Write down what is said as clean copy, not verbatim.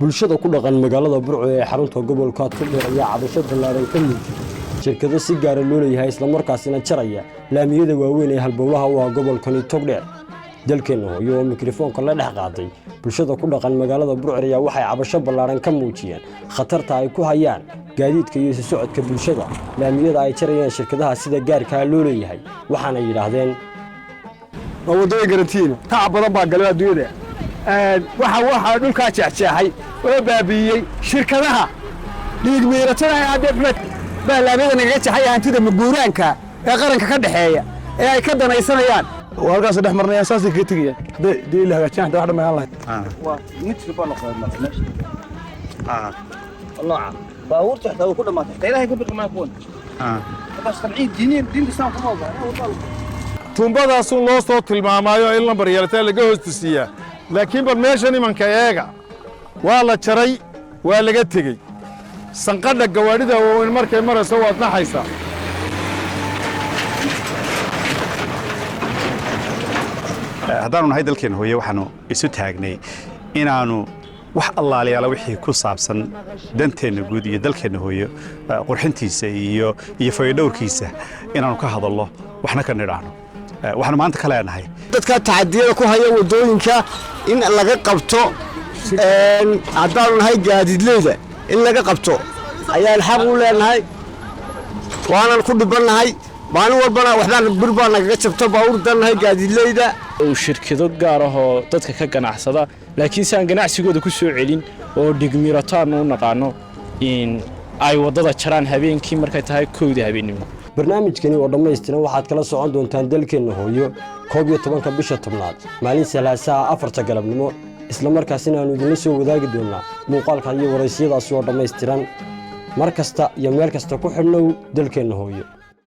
Bulshada ku dhaqan magaalada Burco ee xarunta gobolka Togdheer ayaa cabasho ballaaran ka muujiyey shirkado si gaara loo leeyahay, islamarkaasina jaraya laamiyada waaweyn ee halbowlaha u ah gobolkani Togdheer. Dalkeenna Hooyo oo mikrofoonka la dhex qaaday bulshada ku dhaqan magaalada Burco ayaa waxay cabasho ballaaran ka muujiyeen khatarta ay ku hayaan gaadiidka iyo isu socodka bulshada laamiyada ay jarayaan shirkadaha sida gaarkaa loo leeyahay, waxaana yidhaahdeen: Waa waddooyin garantiina, tacab badan baa galay adduunyada. Waxaa dhulkaa jeexjeexay oo baabi'iyey shirkadaha dhiig miiratada ee baa laamiyada nagaga jeexay, hantida maguuraanka ee qaranka ka dhexeeya ee ay ka danaysanayaan. Waa halkaas dhex marnayaan, saasay kaga tegayaan. Hadday dee la hagaajiyaan, hadda wax dhammayaan lahayd. Waa mitri baa noqday meesha nooca baabuurta xitaa way ku dhamaatay, xitaa Ilaahay ka biqi maa kuwan marka sharciya diiniyan diinta Islaamka ma ogola. Tuumbadaasun loo soo tilmaamaayo in lambar yeelataa laga hoostusiiyaa, laakiin bal meeshan imanka eega, waa la jaray, waa laga tegey. Sanqadha gawaadhida waaweyn markay marayso waad naxaysaa. Haddaanu nahay Dalkeenna Hooye, waxaannu isu taagnay inaannu wax allaaliyaala wixii ku saabsan danteenna guud iyo dalkeenna hooyo qurxintiisa iyo fayodhowrkiisa inaannu ka hadallo, waxna ka nidhaahno. Waxaanu maanta ka leenahay dadka taxadiyada ku haya waddooyinka in laga qabto. Haddaanu nahay gaadiidleyda, in laga qabto ayaan xaq u leenahay, waanan ku dhibannahay. Maalin walbana waxbaan bir baa nagaga jabto baabuur dannahay gaadiidleyda. Uu shirkado gaar ah oo dadka ka ganacsada, laakiin si aan ganacsigooda ku soo celin oo dhigmirataan u naqaano in ay waddada jaraan habeenkii markay tahay 1da habeennimo. Barnaamijkani oo dhammaystiran waxaad kala socon doontaan Dalkeenna Hooyo 11-ka bisha 10aad, maalin Salaasaha, 4ta galabnimo, isla markaasina aanu idinla soo wadaagi doonaa muuqaalka iyo waraysiyadaasi oo dhammaystiran. Mar kasta iyo meel kasta ku xidhnow Dalkeenna Hooyo.